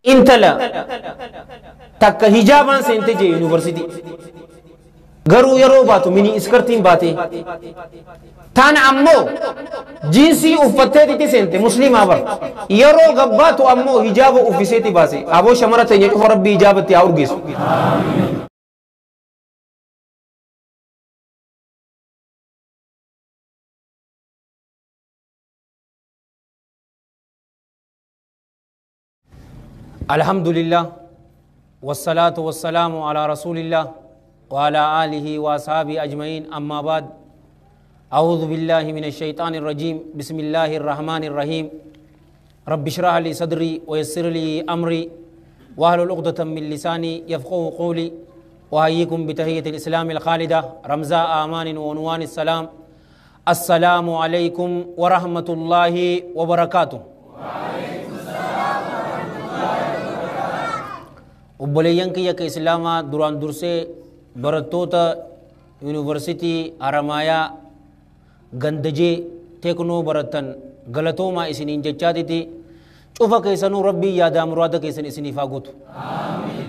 Intala takka hijaabaan seente jee yuunivarsiitii. Garuu yeroo baatu mini iskartiin baate. Taana ammoo jiinsii uffatteetitti seente musliimaa bar. Yeroo gabbaatu ammoo hijaaba uffiseeti baase. Aboo shamara teenya cufa rabbii hijaabatti haa urgeessu. الحمد لله والصلاة والسلام على رسول الله وعلى آله وأصحابه أجمعين، أما بعد، أعوذ بالله من الشيطان الرجيم، بسم الله الرحمن الرحيم، رب اشرح لي صدري ويسر لي أمري واحلل عقدة من لساني يفقهوا قولي. وأحييكم بتحية الإسلام الخالدة رمزاء آمان وعنوان السلام. السلام عليكم ورحمة الله وبركاته. Obboleeyyan kiyya ka Islaamaa, duraan dursee barattoota Yuunivarsiitii Haramaayaa Gandajee teeknoo barattan galatoomaa isiniin jechaatiti, cufa keessanuu rabbii yaadaa muraada keessan isiniif haa guutu.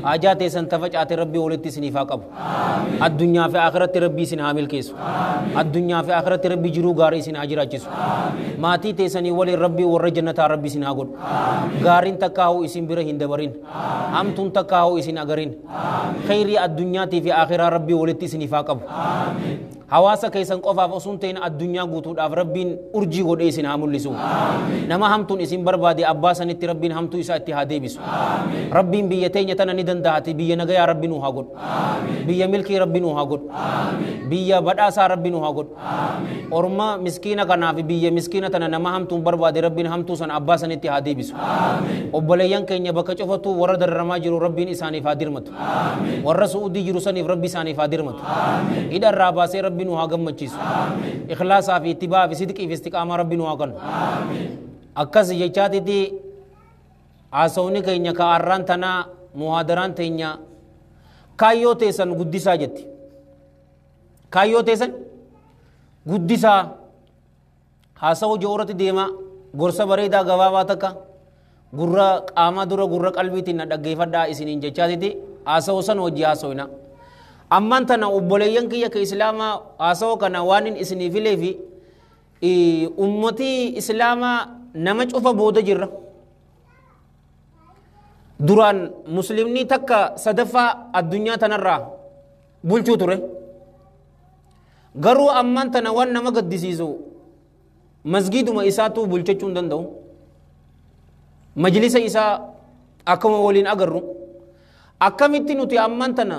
Haajaa teessan tafacaate rabbii walitti isiniif haa qabu. Addunyaa fi akhiratti rabbii isin haa milkeessu. Addunyaa fi akhiratti rabbii jiruu gaarii isin haa jiraachisu. Maatii teessanii waliin rabbii warra jannataa rabbii isin haa godhu. Gaariin takka hoo isin bira hin dabarin. Hamtuun takka hoo isin agarin. Khayrii addunyaatii fi akhiraa rabbii walitti isiniif haa qabu. Hawaasa keessan qofaaf osoo hin ta'in addunyaa guutuudhaaf rabbiin urjii godhee isin haa mul'isu. Nama hamtuun isin barbaade abbaa sanitti rabbiin hamtuu isaa itti haa deebisu. Rabbiin biyya teenya tana ni danda'ati, biyya nagayaa rabbi nuu haa godhu. Biyya milkii rabbi nuu haa godhu. Biyya badhaasaa rabbi nuu haa godhu. Orma miskiina kanaaf biyya miskiina tana nama hamtuun barbaade rabbiin hamtuu sana abbaa sanitti haa deebisu. Obboleeyyan keenya bakka cufatu warra dararamaa jiru rabbiin isaaniif haa dirmatu. Warra Su'uudii jiru saniif rabbi isaaniif haa dirmatu. Hidha irraa baasee rabbi nu haa gammachiisu. Ikhlaasaa fi ittibaa fi sidqii fi istiqaamaa rabbi nu haa kennu. Akkas jechaatiti haasawni keenya ka arraan tanaa, muhaadaraan teenya kaayyoo teessan guddisaa jetti. Kaayyoo teessan guddisaa haasawu joorratti deema. Gorsa bareedaa gabaabaa takka gurra qaamaa dura gurra qalbiitiin na dhaggeeffadhaa isiniin jechaatiti haasawu san hojii haasawina. Ammaan tana obboleeyyan kiyya ka Islaamaa, haasawu kana waan hin isinii filee fi ummatii Islaamaa nama cufa booda jirra. Duraan muslimni takka sadaffaa addunyaa tanarraa bulchuu ture. Garuu ammaan tana waan nama gaddisiisu masgiduma isaatu bulchachuu hin danda'u. Majlisa isaa akkuma waliin agarru. Akkamitti nuti ammaan tana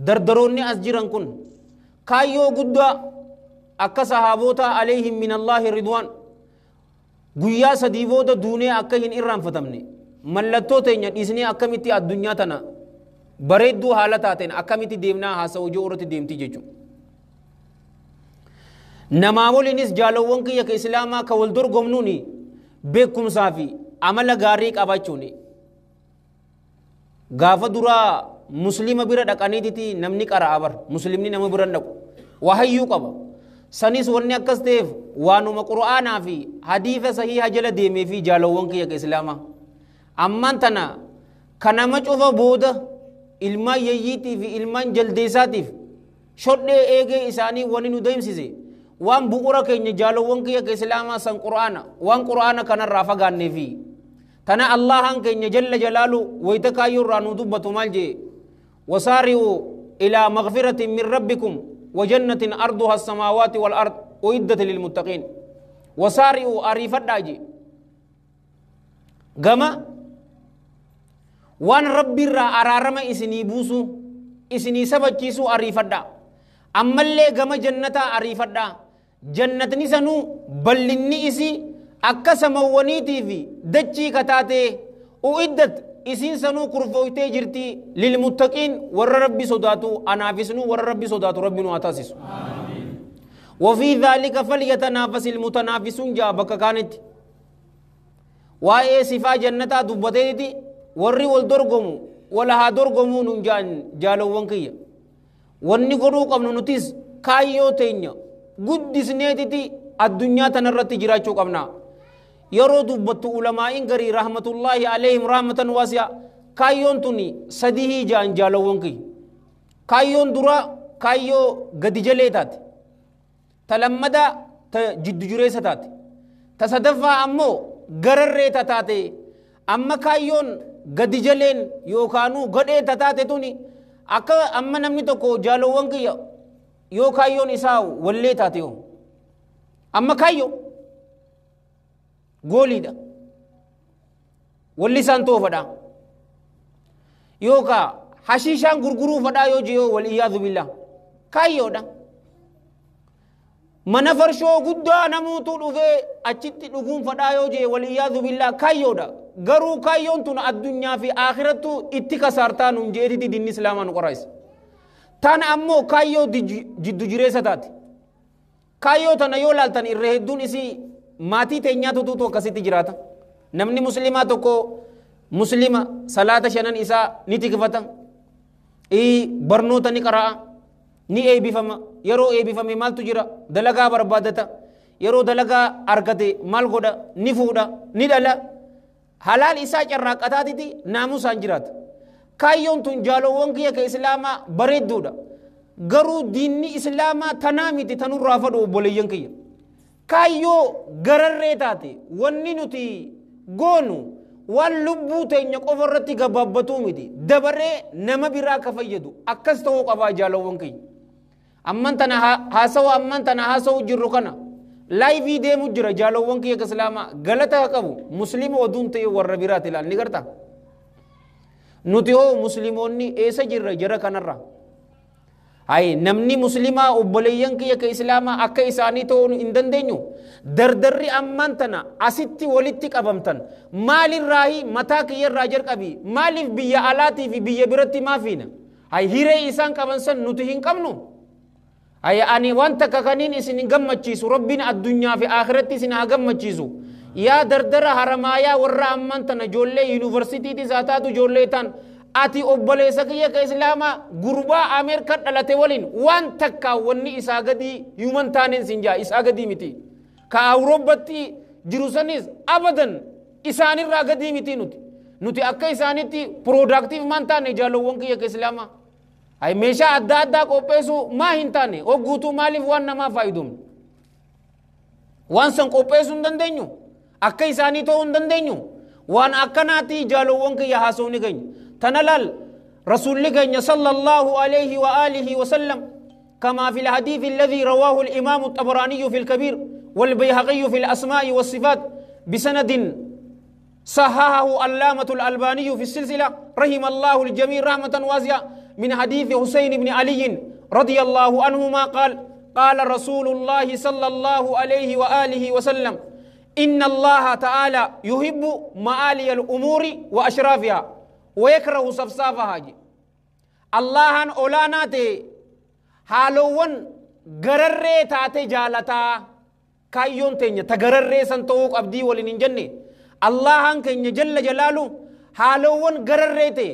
dardaroonni as jiran kun kaayyoo guddaa akka sahaabota alayhim min Allaahi ridwaan guyyaa 3 booda duunee akka hin irraanfatamne mallattoo teenya dhiisnee akkamitti addunyaa tana bareedduu haala taateen akkamitti deemnaa haasa'u ijoo irratti deemti jechuudha. Namaa waliinis jaalawwan kiyya ka Islaamaa ka wal dorgomnuuni beekumsaa fi amala gaarii qabaachuuni. Gaafa duraa muslima bira dhaqaniititi namni qara'a bar, muslimni nama bira dhaqu wahayyuu qaba. Sanis wanni akkas ta'eef waanuma Qur'aanaa fi hadiisa sahiha jala deemee fi jaalawwan kiyya ka Islaamaa. Ammaan tana ka nama cufa booda ilmaan yayyiitii fi ilmaan jaldeessaatiif shodhee eegee isaanii wani nu deemsise waan bu'uura keenya jaalawwan kiyya ka Islaamaa san Qur'aana, waan Qur'aana kanarraa fagaannee fi tana Allahan keenya jalla jalaalu wayita kaayyoo irraa nu dubbatu maal jee? Wasaari'u ilaa maghfiratin min rabbikum wa jannatin arduha as-samaawaati wal ard uiddat lilmuttaqiin. Wasaari'u, ariifadhaa jee, gama waan rabbiirraa araarama isinii buusu isinii sabachiisuu ariifadhaa, ammallee gama jannataa ariifadhaa, jannatni sanuu bal'inni isii akka samawwaniitii fi dachii kataatee, uiddat isiin sanuu kurfooytee jirti, lilmuttaqiin, warra rabbi sodaatu. Anaafisnuu warra rabbi sodaatu rabbi nu haa taasisu. وفي ذلك فليتنافس المتنافسون جاء بكا كانت waa'ee sifaa jannataa dubbateeti warri wal dorgomu wala haa dorgomuu nun jaan. Jaalawwan kiyya, wanni godhuu qabnu nutis kaayyoo teenya guddisneetiti addunyaa tanarratti jiraachuu qabna. Yeroo dubbattu ulamaa'iin garii rahmatullaahi alayhim rahmatan waasi'a, kaayyoon tuni sadihii ja'an. Jaalawwan kiyya, kaayyoon dura kaayyoo gadi jalee taate, ta lammadaa ta jiddu jireessa taate, ta sadaffaa ammoo gararree ta taate. Amma kaayyoon gadi jaleen yookaanuu gadhee ta taate tuni akka amma namni tokko, jaalawwan kiyya, yoo kaayyoon isaa wallee taate, yoo amma kaayyoo gooliidha, walli isaan ta'uu fadhaa yookaa hashiishaan gurguruu fadhaa yoo jee, wal iyyaadhu billah, kaayyoodha. Mana farshoo guddaa namuutu dhufee achitti dhuguun fadhaa yoo jee, wal iyyaadhu billah, kaayyoodha. Garuu kaayyoon tun addunyaa fi akhirattu itti kasaartaa nun jeetiti dinni islaamaa nu qoraayis. Tana ammoo kaayyoo jiddu jireessa taate. Kaayyoo tana yoo laaltan, irra hedduun isii maatii teenyaatutu akkasitti jiraata. Namni muslimaa tokko muslima salaata shanan isaa ni tikfata, barnoota ni qara'a, ni eebifama. Yeroo eebifame maaltu jira? Dalagaa barbaadata. Yeroo dalagaa argate maal godha? Ni fuudha, ni dhala, halaal isaa carraaqqataatiti naamusaan jiraata. Kaayyoon tun, jaalowwan kiyya ka islaamaa, bareedduudha. Garuu diinni islaamaa tanaa miti tanurraa fadhu. Obboleeyyan kiyya, kaayyoo gararree taate, wanni nuti goonu waan lubbuu teenya qofa irratti gabaabbatuu miti, dabaree nama biraa ka fayyadu akkas ta'uu qabaa. Jaalowwan kiyya, amman tana haasawa amman tana haasawu jirru kana live deemu jira. Jaalowwan kiyya islaamaa, galata qabu muslima oduun ta'e warra biraati ilaal ni garta. Nuti hoo musliimoonni eessa jirra jara kanarra? Hay, namni muslimaa, obboleeyyan kiyya ka islaamaa, akka isaanii ta'uu hin dandeenyu. Dardarri ammaan tana asitti walitti qabamtan maalirraahi? Mataa kiyyarraa jalqabi, maaliif biyya alaatii fi biyya biratti maafiina? Hay, hiree isaan qaban san nuti hin qabnu. Hay, ani waan takka kaniin isin gammachiisu, rabbiin addunyaa fi akhiratti isin haa gammachiisu. Yaa dardara Haramaayaa, warra ammaan tana ijoollee yuunivarsiitiitis haa taatu, ijoollee ta'an, ati obboleessa kiyya ka islaamaa gurbaa Ameerikaa dhalate waliin waan takka wanni isaa gadii human taaneen sin jaa, isaa gadii miti. Ka Awurooppatti jiru sanis abadan isaanirraa gadii miti. Nuti akka isaanitti productive maan taane? Jaalowwan kiyya ka islaamaa, ay, meeshaa adda addaa qopheessuu maa hin taane? Hogguutuu maaliif waan namaa faayidumne waan san qopheessuu hin dandeenyu? Akka isaanii ta'uu hin dandeenyu? Waan akkanaati, jaalowwan kiyya, haasawni keenya tana laal. Rasuulli keenya sallallahu alayhi wa alihi wa sallam, كما في الحديث الذي رواه الإمام الطبراني في الكبير والبيهقي في الأسماء والصفات بسند صححه علامة الألباني في السلسلة، رحم الله الجميع رحمة واسعة، من حديث حسين بن علي رضي الله عنهما قال: قال رسول الله صلى الله عليه وآله وسلم: إن الله تعالى يحب معالي الأمور وأشرافها ويكره سفسافها. الله أولاناتي haalowwan gararree taate jaalataa. Kaayyoon teenya ta gararree san ta'uu qabdii waliin hin jenne. Allahan keenya jalla jalaalu haalowwan gararree ta'e,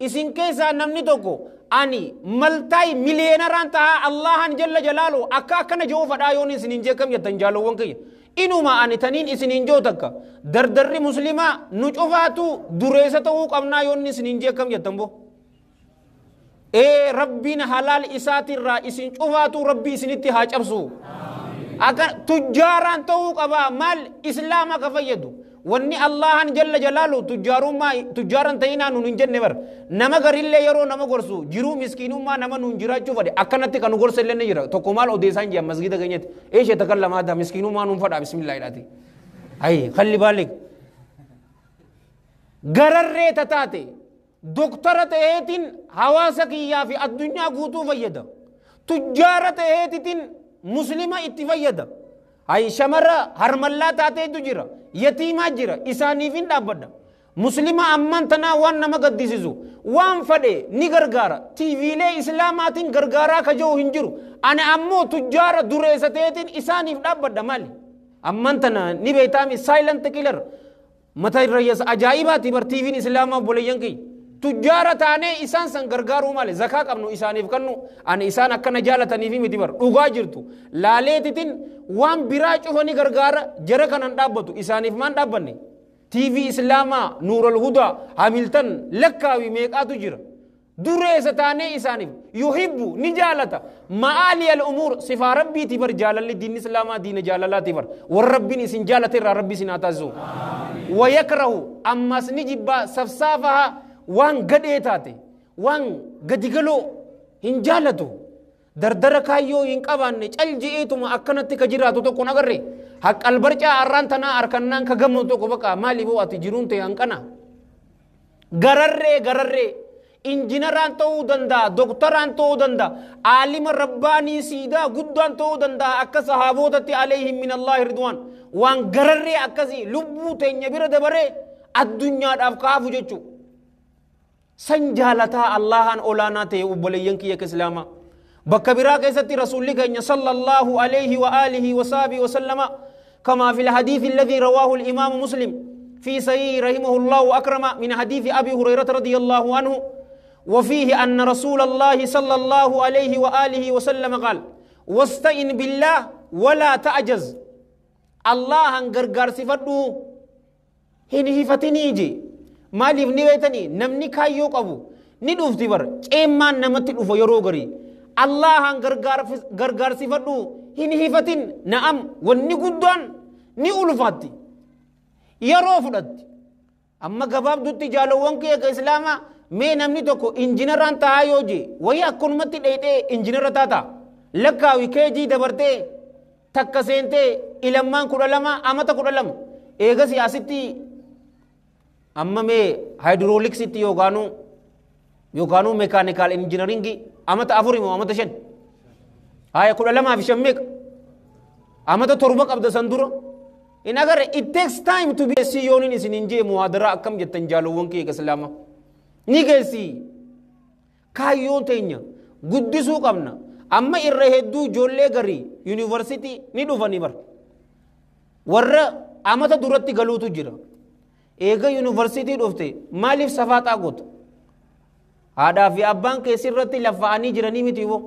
isin keessaa namni tokko ani multi millionaire-aan tahaa, Allahan jalla jalaalu akka akkana ji'uu fadhaa yoon isin hin jeekam jettan, jaalowwan kiyya, inuma ani taniin isin hin joo takka, dardarri muslimaa nu cufaatu dureessa ta'uu qabnaa yoon isin hin jeekam jettan bo. Ee, rabbiin halaal isaatirraa isin cufaatu rabbi isinitti haa cabsu. Akka tujjaaraan ta'uu qabaa, maal islaama ka fayyadu. Wanni Allahan jalla jalaalu tujjaarummaa tujjaaran ta'inaa nun hin jenne bar. Nama garillee yeroo nama gorsu jiruu miskiinummaa nama nun jiraachuu fadhe akkanatti kan nu gorsa illee ni jira. Tokko maal odeessaan jiran masgida keenyatti? Eeshe takallamaa daa miskiinummaa nun fadhaa, bismillah jedhaati. Ayi kalli baalik. Gararree tataate, doktara ta'eetiin hawaasa kiyyaa fi addunyaa guutuu fayyada. Tujjaara ta'eetitiin muslima itti fayyada. Hay, shamara harmallaa taateetu jira. Yatiimaa jira. Isaaniif hin dhaabbadha. Muslima ammaan tanaa waan nama gaddisiisu waan fadhe ni gargaara. TVlee islaamaatiin gargaaraa ka jiru hin jiru. Ani ammoo tujjaara dureessa ta'eetiin isaaniif dhaabbadha maali? Ammaan tana ni beektaami, silent killer. Mata irra ajaa'ibaati bar TVn islaamaa, obboleeyyan kiyya. Tujjaara taanee isaan san gargaaruu malee zakaa qabnu isaaniif kannu ani isaan akkana jaalataniif miti bar dhugaa jirtu laaleetitin waan biraa cufanii gargaara jara kanan dhaabbatu isaaniif maan dhaabbanne TV Islaamaa Nuural Hudaa Hamiltan lakkaawi meeqaatu jira dureessa taanee isaaniif yuhibbu ni jaalata ma'aali al umuur sifaa rabbiiti bar jaalalli diinni Islaamaa diina jaalalaati bar warra rabbiin isin jaalate irraa rabbi isin haa taasisu wayakrahu ammas ni jibbaa safsaafaha waan gadhee taate waan gadigaloo hin jaalatu dardara kaayyoo hin qabaanne cal je'eetuma akkanatti ka jiraatu tokko hin agarre haqqal barcaa arraan tanaa harkannaan ka gammadu tokko baqa maaliif ati jiruun ta'e hanqana gararree gararree injinaraan ta'uu danda'a doktaraan ta'uu danda'a aalima rabbaanii siidaa guddaan ta'uu danda'a akka sahaabotatti alayhim min allaahi ridwaan waan gararree akkasii lubbuu teenya bira dabaree addunyaadhaaf kaafu jechuu san jaalataa allahan olaanaa ta'e obboleeyyan kiyya islaamaa bakka biraa keessatti rasuulli keenya sallallahu alayhi wa alihi wa sahbihi wa sallama كما في الحديث الذي رواه الإمام مسلم في صحيح رحمه الله أكرم من حديث أبي هريرة رضي الله عنه وفيه أن رسول الله صلى الله عليه وآله وسلم قال واستعن بالله ولا تعجز الله غرغر صفته هن هفتني maaliif ni beektanii namni kaayyoo qabu ni dhufti bar ceemmaan namatti dhufa yeroo garii allahan gargaarsifadhu hin hifatin na'am wanni guddaan ni ulfaatti yeroo fudhatti amma gabaabdutti jaalowwan kee ka islaamaa mee namni tokko injinaraan tahaa yoo jee wayii akkanumatti dheedhee injinara taata lakkaawi keejii dabartee takka seentee ilammaan 12 amata 12 eegasi asitti amma mee haayidrooliksitti yookaanuu mekaanikaal injinaringii amata 4 moo amata 5 haya 12 fi 5 meeqa amata 7 qabda san dura in agarre it takes time to be siyooniin isin hin jee muhaadaraa akkam jettan jaalowwan kee islaama ni geessi kaayyoo teenya guddisuu qabna amma irra hedduu ijoollee garii yuunivarsiitii ni dhufanii bar warra amata duratti galuutu jira eega yuunivarsiitii dhufte maaliif safaaxaa goota haadhaa fi abbaan keessirratti laffa'anii jiranii miti boo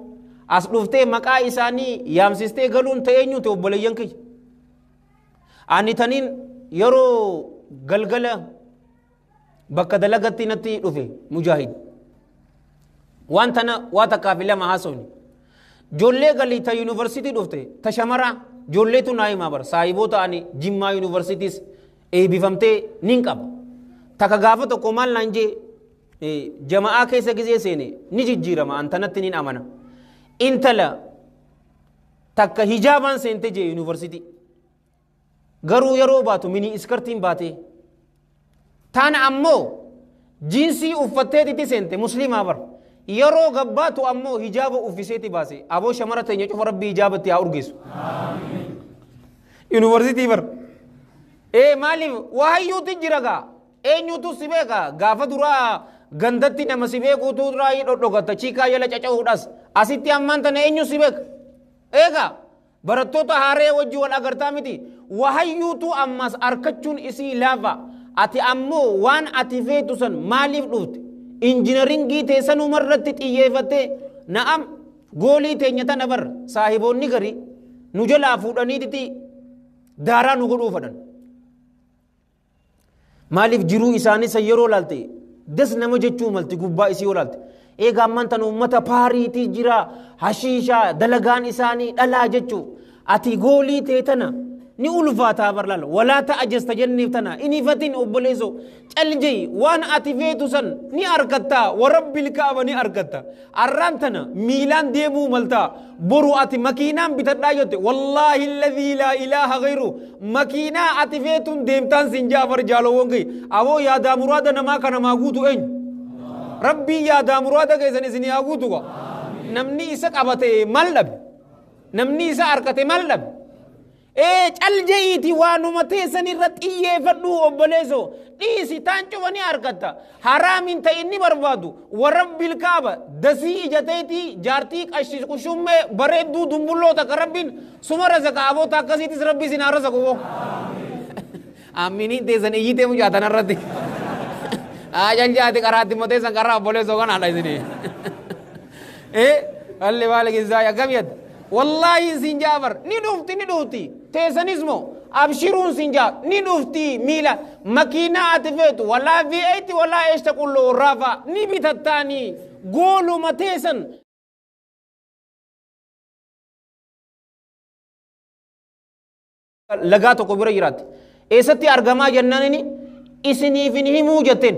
as dhuftee maqaa isaanii yaamsistee galuun ta'e eenyuti obboleeyyan kiyya ani taniin yeroo galgala bakka dalagatti natti dhufe mujaahid waan tana waa takkaa fi lama haasofne ijoollee galii ta yuunivarsiitii dhufte ta shamaraa ijoolleetu naa himaa bara saahiboota ani jimmaa yuunivarsiitiis eebbifamtee nin qaba takka gaafa tokko maal naan jee jama'aa keessa gizee seene ni jijjiirama an tanatti nin amana intala takka hijaabaan seente jee yuunivarsiitii garuu yeroo baatu mini iskartiin baate taana ammoo jiinsii uffatteetitti seente musliimaa bar yeroo gabbaatu ammoo hijaaba uffiseeti baase aboo shamara teenya cufa rabbii hijaabatti haa urgeessu yuunivarsiitii bar maaliif waayyuuti jira gaa eenyutu si beeka gaafa duraa gandatti nama si beekuutu duraa dhodhogata chiikaa jala caca'uudhas asitti ammaan tana eenyu si beeka eegaa barattoota haaree wajji wal agartaa miti wahayyuutu ammas arkachuun isii laafa ati ammoo waan ati feetu san maaliif dhufte injinaringii teessanuma irratti xiyyeeffattee na'am goolii teenya tana bar saahiboonni garii nu jalaa fuudhaniititi daaraa nu godhuu fedhan maaliif jiruu isaanii san yeroo laalte das nama jechuu malti gubbaa isii yoo laalte eegaa ammaan tana uummata paariitii jira hashiishaa dalagaan isaanii dhalaa jechuu ati goolii tee tana ni ulfaataa bar laala walaa ta'ajasta jenniif tana inifatin obboleesso caljee waan ati feetu san ni argattaa warabbil kaaba ni argatta arraan tana miilaan deemuu maltaa boru ati makiinaan bitadhaa jette wallaahi alladhii laa ilaaha gayru makiinaa ati feetuun deemtaan sin jaafar jaalowwan kee aboo yaadaa muraada namaa kana maa guutu eenyu rabbii yaadaa muraada keessan isin haa guutu namni isa qabate maal dhabe namni isa arkate maal dhabe cal je'iiti waanuma teessan irra xiyyeeffadhu obboleesso dhiisi taan cufa ni argatta haraamin ta'e inni barbaadu warabbil kaaba dasii ijateeti jaartii qashummee bareedduu dumbulloo takka rabbiin suma razaqa aboota akkasiitis rabbi isin haa razaqu boo aminiin teessan iyyitee mucaa tanarratti Jaljaati qaraatti matee san karaa obboleessoo kanaadha isinii. Alli maali gisaa akkam yadda? Wallaahi isin jaabar ni dhufti ni dhufti teessanis moo abshiruun sin jaa ni dhufti miila makiinaa ati feetu walaa V8 walaa eeshta qulloo raafa ni bitattaanii gooluma teessan. Lagaa tokko bira jiraatti. Eessatti argamaa jennaan isiniif hin himuu jetteen.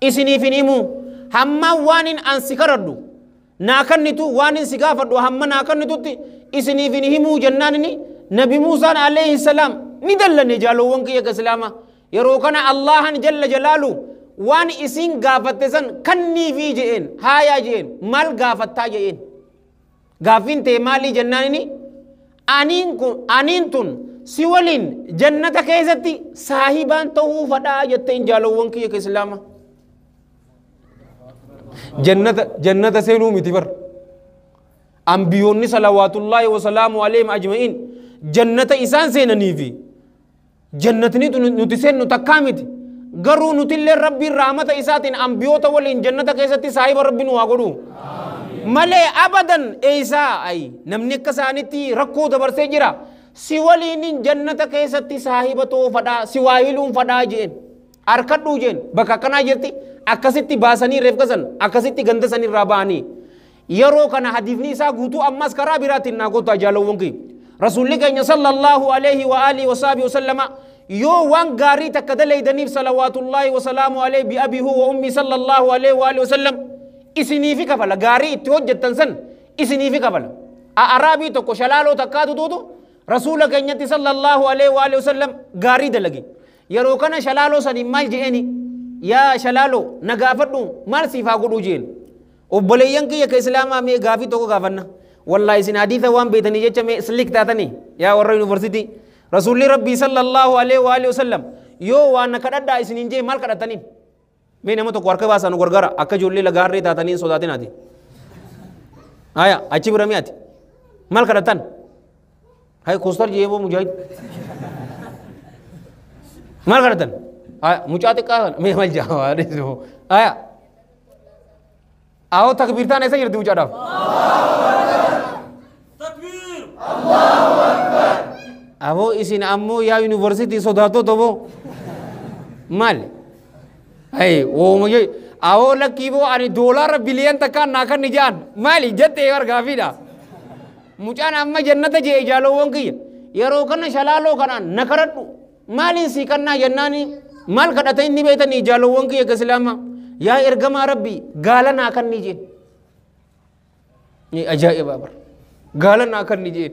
Isiniif hin himuu. Hamma waan hin ansi kadhadhu naa kennitu waan hin si gaafadhu hamma naa kennitutti isiniif hin himuu jennaan Nabi Muusaan alayhi salaam ni dallane jaalowwan kiyya islaamaa. Yeroo kana Allahan jalla jalaalu waan isin gaafatte san kanniifii je'een haayaa je'een maal gaafattaa je'een. Gaaffiin ta'e maalii jennaan aniin kun aniin tun si waliin jannata keessatti saahibaan ta'uu fadhaa jetteen jaalowwan kiyya islaamaa. Jannata jannata seenuu miti bar. Ambiyoonni salawaatullaahi wasalaamu alayhim ajma'iin jannata isaan seenaniifi jannatni nuti seennu takkaa miti. Garuu nutillee rabbiin rahmata isaatiin ambiyoota waliin jannata keessatti saahiba rabbi nu haa godhu. Malee abadan eeysaa ay namni akka isaanitti rakkoo dabarsee jira. Si waliinin jannata keessatti saahiba ta'uu fadhaa si waayiluun fadhaa jeen. Harkadhuu jeen bakka akkanaa jirti akkasitti baasanii reefkasan akkasitti ganda sanirraa ba'anii. Yeroo kana hadiifni isaa guutuu ammas karaa biraatiin naa kottaa jaalawwan kiyya. Rasuulli keenya sallallahu alaihi wa alihi wa sahbihi wa sallama yoo waan gaarii takka dalaydaniif salawaatullaahi wa salaamu alaihi bi abiihu wa ummi sallallahu alaihi wa alihi wa sallam isiniifi kafala gaarii itti hojjettan san isiniifi kafala. Araabii tokko shalaaloo takkaatu tuutu rasuula keenyatti sallallahu alaihi wa alihi wa sallam gaarii dalage. Yeroo kana shalaaloo saniin maal je'eni yaa shalaaloo na gaafadhu maal siif haa godhuu jeen. Obboleeyyan kiyya ka islaamaa mee gaafii tokko gaafanna. Wallaahi isin hadiisa waan beetanii jecha mee slik taatanii yaa warra yuunivarsiitii. Rasuulli rabbii sallallahu alaihi wa alihi wasallam yoo waan na kadhadhaa isiniin jee maal kadhataniin? Mee nama tokko harka baasaa nu gargaara akka ijoollee lagaa harree taatanii hin sodaatin ati. Haya achi bira mi'ati. Maal kadhatan? Hay koostar jee boo mujaahid. Maal kadhatan? Haya mucaa xiqqaa sana mee maal jaa haya. Awoo takbiirtaan eessa jirti mucaadhaaf? Takbir! Aboo isin ammoo yaa yuunivarsiitii sodaattoota boo maal? Hay ooma jee awoo lakkii boo ani doolaara biliyan takkaan naa kan jaan maali jettee argaafiidha. Mucaan amma jannata jee jaalowwan kiyya yeroo kana shalaaloo kanaan na kadhadhu maaliin sii kannaa jennaani maal kadhata inni beetanii jaalowwan kiyya islaama yaa ergamaa rabbii gaala naa kanni jeen. Ni ajaa'iba bar gaala naa kanni jeen.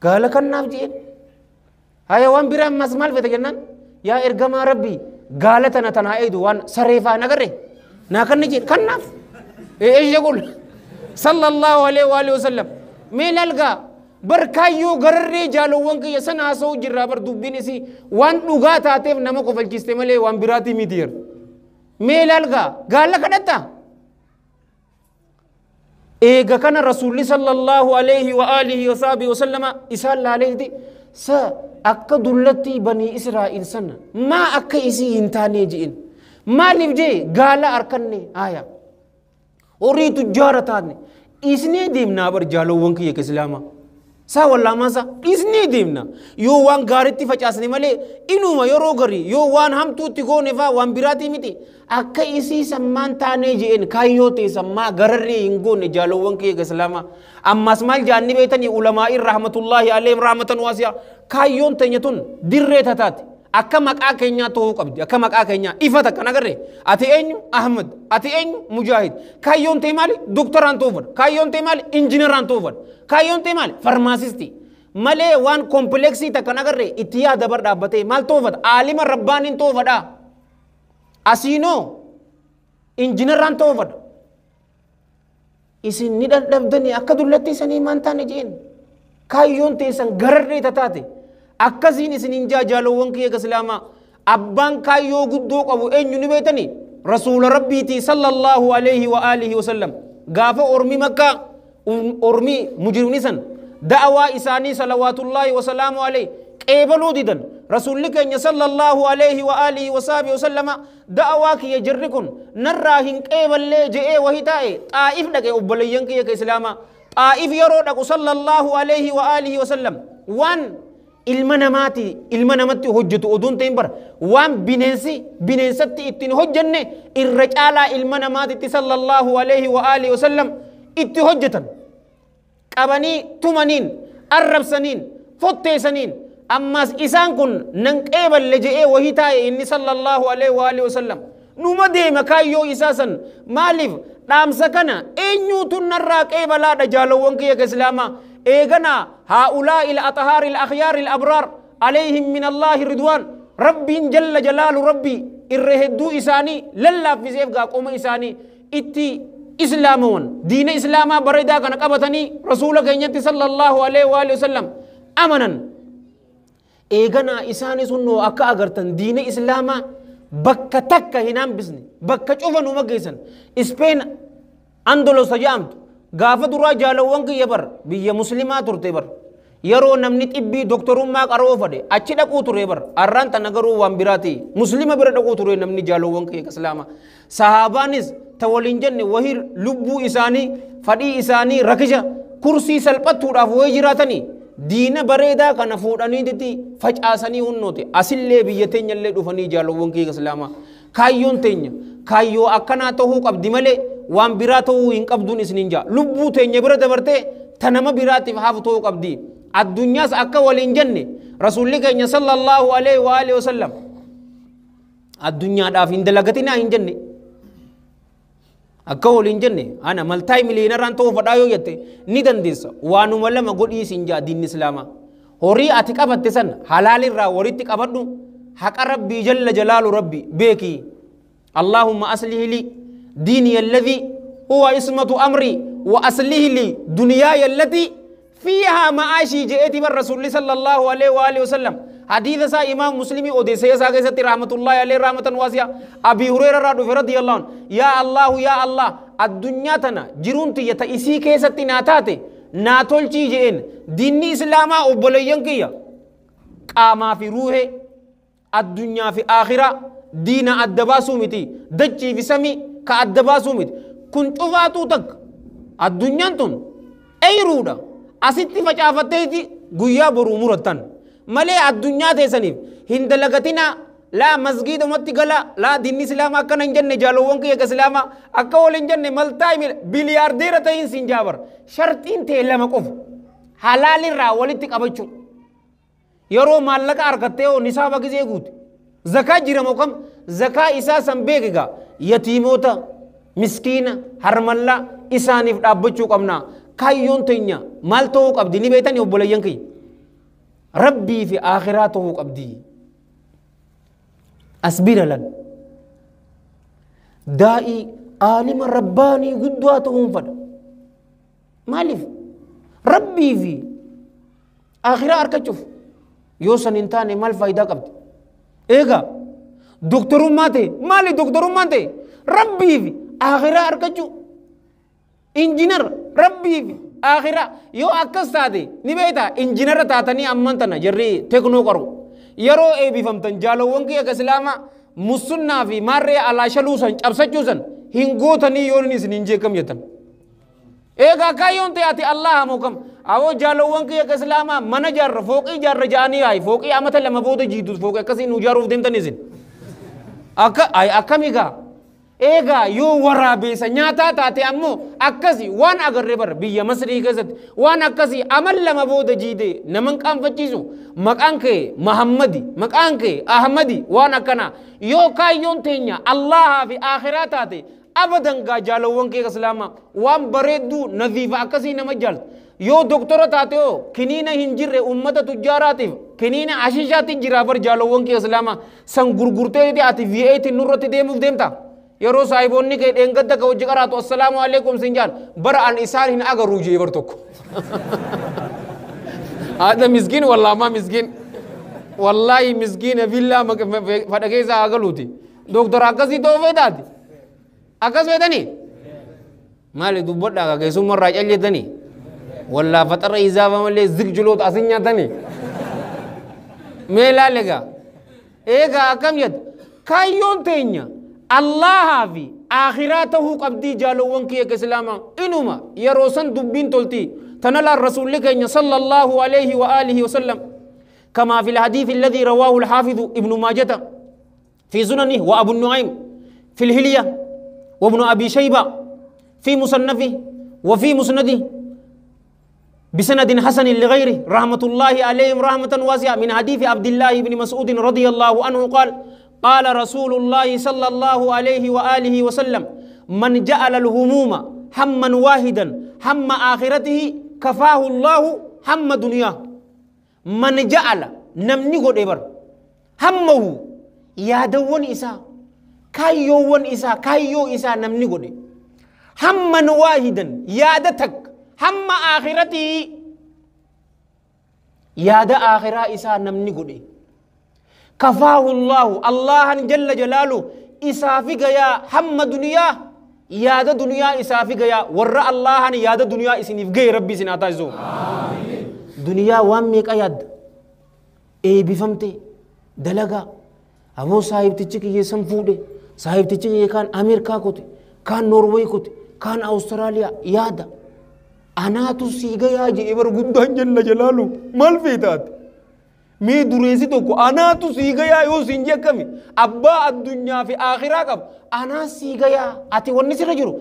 Gaala kannaaf jeen. Haya waan biraa ammas maal fete jennaan yaa ergamaa rabbii gaala tana tanaa eedu waan saree faa nagarre naa kanni jeen kannaaf. Eesh jedhul sallallahu alaihi wa alihi wasallam mee lalgaa bar kaayyoo gararree jaalowwan kiyya sana haasa'u jirraa bar dubbiin isii waan dhugaa taateef nama kofalchiste malee waan biraatii miti yeroo. Mee lalgaa gaala kadhatta. Eega kana rasuulli sallallahu alaihi wa alihi wa sahbihi wa sallama isaan laaleeti sa akka dullatti banii Israa'il sana maa akka isii hin taane je'in maaliif jee gaala harkanne haya horii tujjaara taane isnee deemnaa bar jaalowwan kiyya islaamaa saa wallaamaa saa isnee deemna yoo waan gaariitti facaasne malee inuma yeroo garii yoo waan hamtuutti goone faa waan biraatii miti akka isii sammaan taanee je'een kaayyoo ta'e sammaa gararree hin goone jaalowwan kiyya islaamaa ammas maal jaanni beetanii ulamaa'in rahmatullaahi alayhim rahmatan waasi'a kaayyoon teenya tun dirree tataate akka maqaa keenyaa ta'uu qabdi akka maqaa keenyaa ifa takka nagarre ati eenyu Ahmad ati eenyu Mujaahid kaayyoon ta'e maali doktoraan ta'uu fadha kaayyoon ta'e maali injiinaraan ta'uu fadha kaayyoon ta'e maali farmaasistii malee waan kompleksii takka nagarre itti yaada bar dhaabbatee maal ta'uu fadha aalima rabbaaniin ta'uu fadha asiinoo injiinaraan ta'uu fadha isin ni dadhabdanii akka dullatti isanii maan taane jeen kaayyoon teessan gararree tataate akkasiin isin hin jaalowwan kiyya islaamaa abbaan kaayyoo guddoo qabu eenyu ni beetanii rasuula rabbiitii sallallahu alaihi wa alihi wa sallam gaafa ormi makkaa ormi mujrimni san da'awaa isaanii salawaatullaahi wa salaamu alaihi qeebaluu didan Rasuulli keenya sallallahu alayhi wa alihi wa sahbihi wa sallama da'awaa kiyya jirri kun narraa hin qeeballee je'ee wahi taa'e Xaa'if dhaqe. Obboleeyyan kiyya ka islaamaa, Xaa'if yeroo dhaqu sallallahu alayhi wa alihi wa sallam waan ilma namaati ilma namatti hojjetu oduun ta'in bara waan bineensi bineensatti ittiin hojjenne irra caalaa ilma namaatitti sallallahu alayhi wa alihi wa sallam itti hojjetan. Qabanii tumaniin, arrabsaniin, fotteessaniin. Ammas isaan kun nan qeeballe je'ee wahii taa'e inni sallallahu alayhi wa alihi wa sallam numa deema kaayyoo isaa san. Maaliif dhaamsa kana eenyuutu narraa qeebalaadha? Jaalowwan kiyya ka islaamaa, eeganaa haa'ulaa'i al-athaari al-akhyaari al-abraar alayhim min Allaahi ridwaan, rabbiin jalla jalaalu rabbii irra hedduu isaanii lallaaffiseef gaa qoma isaanii itti islaamawan diina islaamaa bareedaa kana qabatanii rasuula keenyatti sallallahu alayhi wa alihi wa sallam amanan. Eeganaa isaanii sunnoo akka agartan diina islaamaa bakka takka hin hambisne, bakka cufa numa geessan. Ispeen Andalos jedhamtu gaafa duraa, jaalawwan kiyya, bar biyya muslimaa turte bar. Yeroo namni xibbii doktorummaa qaroo fade achi dhaquu ture bar. Arraan tana garuu waan biraati, muslima bira dhaquu ture namni. Jaalawwan kiyya islaamaa, sahaabaanis ta waliin jenne wahii lubbuu isaanii fadhii isaanii rakisha kursii salphattuudhaaf wayii jiraatanii diina bareedaa kana fuudhaniititi facaasanii hunnooti asillee biyya teenyallee dhufanii. Jaalawwan kiyya islaamaa, kaayyoon teenya kaayyoo akkanaa ta'uu qabdi malee waan biraa ta'uu hin qabduun isiniin jaa. Lubbuu teenya bira dabartee ta nama biraatiif hafu ta'uu qabdi. Addunyaas akka waliin jenne rasuulli keenya sallallahu alaihi wa alihi wasallam addunyaadhaaf hin dalagatinaa hin jenne. Akka waliin jenne ana maltaay miliyoonarraan ta'uu fadhaa yoo jette ni dandeessa. Waanuma lama godhii siin jaa diinni islaamaa: horii ati qabatte san halaalirraa walitti qabadhu, haqa rabbii jalla jalaalu rabbi beekii, "Allahumma aslih li diini alladhi huwa ismatu amri wa aslih li dunyaaya allati fiihaa ma'aashii" je'eeti bar rasuulli sallallahu alaihi wa alihi wasallam. Hadiisa isaa imaam Muslimii odeessee isaa keessatti rahmatullahi alaihi rahmatan waasi'a Abi Hureyra irraa dhufe radiyallahu anhu, "Yaa Allahu, yaa Allah, addunyaa tana jiruun tiyya ta isii keessatti naa taate naa tolchii" je'een. Diinni islaamaa, obboleeyyan kiyya, qaamaa fi ruuhee, addunyaa fi aakhiraa diina adda baasuu miti, dachii fi samii ka adda baasuu miti. Kun cufaatuu takka. Addunyaan tun eyruudha, asitti facaafatteeti guyyaa boruu murattan malee addunyaa teessaniif hin dalagatinaa, laa masgiidumatti gala, laa diinni islaamaa akkana hin jenne. Jaalowwan kiyya islaamaa, akka wal hin jenne maltaa biliyaardeera ta'iin siin jaabar, sharxiin ta'e lama qofa: halaalirraa walitti qabachuu. Yeroo maallaqa argattee hoo nisaaba gisee guute zakaa jira moo kam zakaa isaa san beekigaa yatiimoota, miskiina, harmallaa isaaniif dhaabbachuu qabna. Kaayyoon teenya maal ta'uu qabdi ni beektanii? Obboleeyyan kiyya, rabbii fi aakhiraa ta'uu qabdi. As bira lan daa'ii aalima rabbaanii guddaa ta'uun fadha. Maaliif? Rabbii fi aakhiraa argachuuf. Yoo san hin taane maal faayidaa qabdi? Eegaa doktorummaa ta'e maali? Doktorummaan ta'e rabbii fi aakhiraa argachuu. Injinar rabbii fi aakhiraa. Yoo akkas taate ni beektaa, injinara taatanii amman tana jarri teknoo qaru yeroo eebifamtan, jaalowwan kiyya islaamaa, musunnaa fi maarree alaa shaluu san cabsachuu san hin gootanii yoo inni isin hin jeekam jettan. Eegaa kaayyoon ta'e ati Allaha moo kam? Awoo jaalowwan kiyya islaamaa, mana jaarra, fooqii jaarra ja'anii, hayi fooqii amata 2 booda jiitu fooqii akkasii nu jaaruuf deemtan isin. Akka ay akkami gaa? Eegaa yoo waraabeessa nyaataa taate ammoo akkasi waan agarree bara biyya Masrii keessatti waan akkasii amal 2 booda jiite naman qaanfachiisu, maqaan kee Mahammadi, maqaan kee Ahmadi, waan akkanaa. Yoo kaayyoon teenya Allahaa fi akhiraa taate abadan gaa, jaalowwan kee islaamaa, waan bareedduu naziifa akkasii nama jaaltu. Yoo doktora taate hoo kiniina hin jirre ummata tujjaaraatiif kiniina ashishaatti jira bar. Jaalowwan kee islaamaa, san gurgurtee ati V8 nurratti deemuuf deemta. Yeroo saahiboonni kee dheengadda ka hojii qaraatu "Assalaamu alaikum" sin jaan, bara an isaan hin agaruu jee bar tokko. Haadha miskiin, wallaamaa miskiin, wallaahi miskiina villaa fadha keessaa haa galuuti. Doktora akkasii ta'uu feetaati? Akkas feetanii? Maali, dubbadhaa ka keessummarraa callettanii? Wallaa faxarra izaafa malee zig jiloota asin nyaatanii. Mee laalegaa eegaa akkam jette kaayyoon teenya Allahaa fi akhiraa tahuu qabdii. Jaalowwan kiyya islaamaa, inuma yeroo san dubbiin toltii tana laan rasuulli keenya sallallahu alayhi wa alihi wasallam, كما في الحديث الذي رواه الحافظ ابن ماجة في سننه، وأبو النعيم في الهلية، وابن أبي شيبة في مصنفه وفي مسنده بسند حسن لغيره، رحمة الله عليهم رحمة واسعة، من حديث عبد الله بن مسعود رضي الله عنه قال: قال رسول الله صلى الله عليه وآله وسلم: من جعل الهموم هما واحدا، هم آخرته، كفاه الله هم دنياه. من جعل، نمني قد إبر، همه، يادون إسا، كايوون إسا، كايو إسا، نمني قد هما واحدا، يادتك، هم آخرته، ياد آخرة إسا نمني قد، كفاه الله، الله جل جلاله إسافي يا هم دنيا، ياد دنيا إسافي يا ور الله ياد دنيا إسنف غير ربي سناتايزو دنيا وان ميك أياد إيه بفهمتي دلقا أبو صاحب تشكي يسم فودي صاحب تشكي كان أمريكا كوتي، كان نرويج كوتي، كان أستراليا، يادا أنا تسيجا يا جي إبر قدان جل جلاله مال فيتات mee dureessi tokko anaatu sii gayaa yoo siin jee akkami? Abbaa addunyaa fi akhiraa qabu anaa sii gayaa. Ati wanni sirra jiru,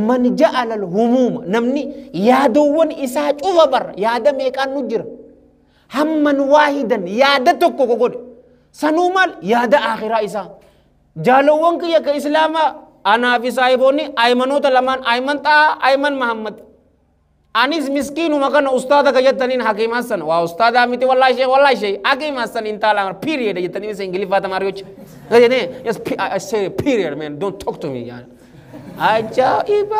man ja'ala humuuma, namni yaadowwan isaa cufa bar yaada meeqaan nu jira, hamman waahidan, yaada tokko godhe, sanuu maal? Yaada akhiraa isaa. Jaalowwan kiyya ka islaamaa, anaa fi saahiboonni aymanoota lamaan, ayman xaa, ayman Mahammad, anis miskiinuma kana ustaada ka jettaniin Hakiim Hassan waa ustaadaa miti, wallahi shee, wallahi shee Hakiim Hassan intaala period jettanii isa Ingiliffaa tamaariyoች. Yes, I say period, man, don't talk to me. Ajaa'iba!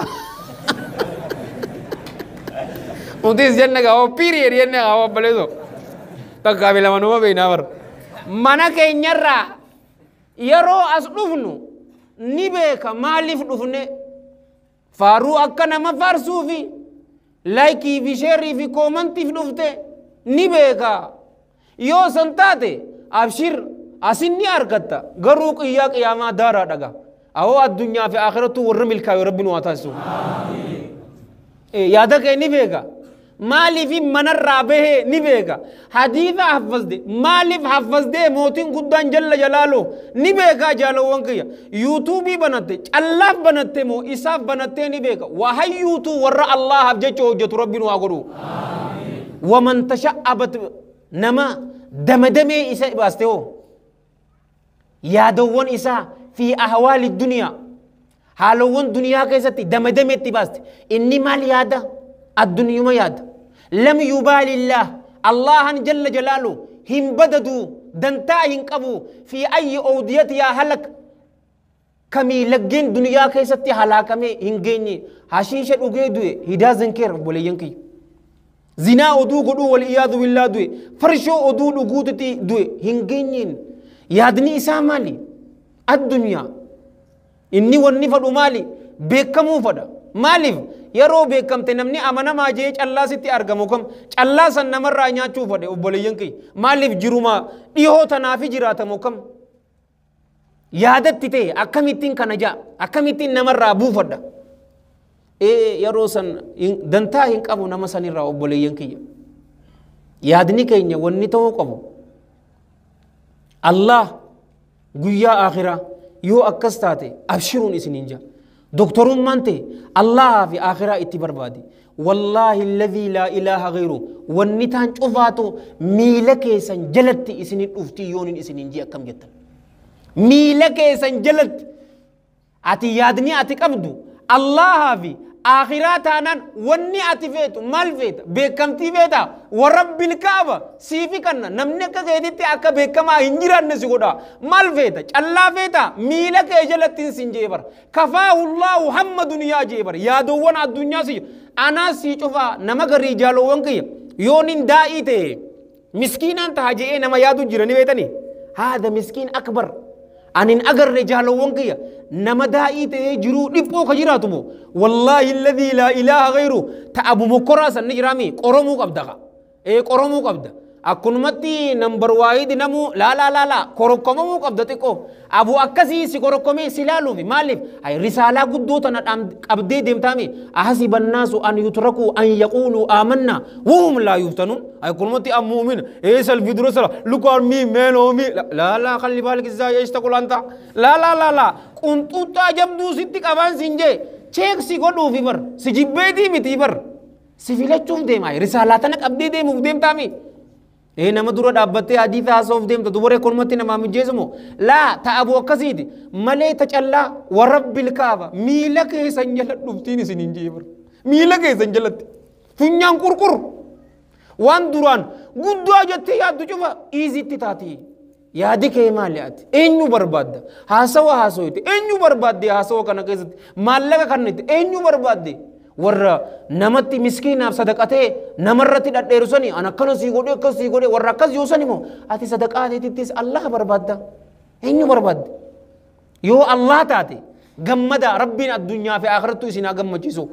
Nutis jenne gaa period jenne gaa obboleeso takkaa fi lama numa beeknaa bar. Mana keenyarraa yeroo as dhufnu ni beeka maaliif dhufne. Faaruu akka nama faarsuufi like fi share fi commentiif dhufte ni beeka. Yoo san taate abshir, asin ni argatta, garuu qiyyaa qiyaamaa daaraa dhaga. Awoo addunyaa fi akhirattuu warra milkaayu rabbi nu haa taasisu. Yaada kee ni beeka, maaliif manarraa bahee ni beeka. Hadiisa haffazde, maaliif haffazde? Mootiin guddaan jalla jalaalu ni beeka. Jaalawwan kiyya, yuutuubii banatte callaaf banatte moo isaaf banattee ni beeka. Wahayyuutuu warra Allahaaf jecha hojjetu rabbi nu haa godhu. Waman tasha'abat, nama damadamee isa baaste hoo yaadawwan isaa fi ahwaali duniyaa, haalawwan duniyaa keessatti damadameetti baaste, inni maal yaada? Addunyuma yaada. Lam yubaalillaah, Allahan jalla jalaalu hin badadu, dantaa hin qabu. Fi ayyi awdiyati yaa halak, kamii laggeen duniyaa keessatti halaakamee hin geenye, hashiisha dhugee du'e, he doesn't care. Obboleeyyan kiyya, zinaa oduu godhuu, wal iyaadu billaa, du'e, farshoo oduu dhuguututti du'e, hin geenyeen. Yaadni isaa maali? Addunyaa. Inni wanni fadhu maali? Beekamuu fadha. Maaliif? Yeroo beekamte namni amanamaa jee callaa sitti argamu kam callaa san namarraa nyaachuu fadhe. Obboleeyyan kiyya, maaliif? Jiruma dhihoo tanaafi jiraatamu kam yaadatti ta'e, akkamittiin kana jaa, akkamittiin namarraa buufadha. Ee, yeroo san dantaa hin qabu nama sanirraa. Obboleeyyan kiyya, yaadni keenya wanni ta'uu qabu Allah, guyyaa akhiraa. Yoo akkas taate abshiruun isiniin jaa. Doktorummaan ta'e Allahaa fi akhiraa itti barbaade, wallaahi alladhii laa ilaaha ghayru, wanni taan cufaatu miila keessan jalatti isinin dhufti. Yoonin isiniin jee akkam jettan? Miila keessan jalatti. Ati yaadni ati qabdu Allahaa fi akhiraa taanaan wanni ati feetu maal feeta? Beekamtii feeta? Warabbil kaaba siifi kanna namni akka keetitti akka beekamaa hin jiraanne si godha. Maal feeta? Callaa feeta? Miila kee jalatti sin jee bara. Kafaahullaahu hamma duniyaa jee bara. Yaadowwan addunyaa si anaa sii cufaa. Nama garii, jaalowwan kiyya, yoonin daa'ii ta'e miskiinaan taha je'ee nama yaadu jira ni beetanii. Haada miskiin akbar anin agarre, jaalowwan kiyya, nama daa'ii ta'ee jiruu dhiphoo ka jiraatu moo, wallaahi alladhii laa ilaaha ghayru, ta abu mokkoraa san ni jiraami. Qoromuu qabda ka ee, qoromuu qabda. Akkunumatti nambar waayidi namu laa laa laa laa korokkomamuu qabda xiqqoo. Abu akkasii si korokkomee si laaluufi maaliif? Ay risaalaa guddoo tana qabdee deemtaami. Ahasiba annaasu an yutrakuu an yaquuluu aamanna wahum laa yuftanuun. Ay akkunumatti an mu'mina ee salfii dura sala look at me man oh me laa laa khalli baalik izaa eesh taqul anta laa laa laa laa qunxuuxxaa jabduu sitti qabaan siin jee cheek si godhuufi bar si jibbeetii miti bar si filachuuf deema risaalaa tana qabdee deemuuf deemtaami. Ee nama dura dhaabbattee hadiisa haasa'uuf deemta dubara akkanumatti namaa mijjeessumo laa ta abu akkasiiti malee ta callaa warabbil kaaba miila keessan jala dhuftiin isin hin jee bara miila keessan jalatti funyaan qurqur waan duraan guddaa jettee yaaddu cufa iizitti taati. Yaadi kee maali ati? Eenyu barbaadda? Haasawa haasawitte eenyu barbaadde haasawa kana keessatti? Maallaqa kannitti eenyu barbaadde? Warra namatti miskiinaaf sadaqatee namarratti dhadheeru sani an akkana sii godhe akkas sii godhe warra akkas yoo sani moo ati sadaqaa teetittis Allah barbaadda? Eenyu barbaadde? Yoo Allah taate gammada rabbiin addunyaa fi akhirattu isin haa gammachiisu.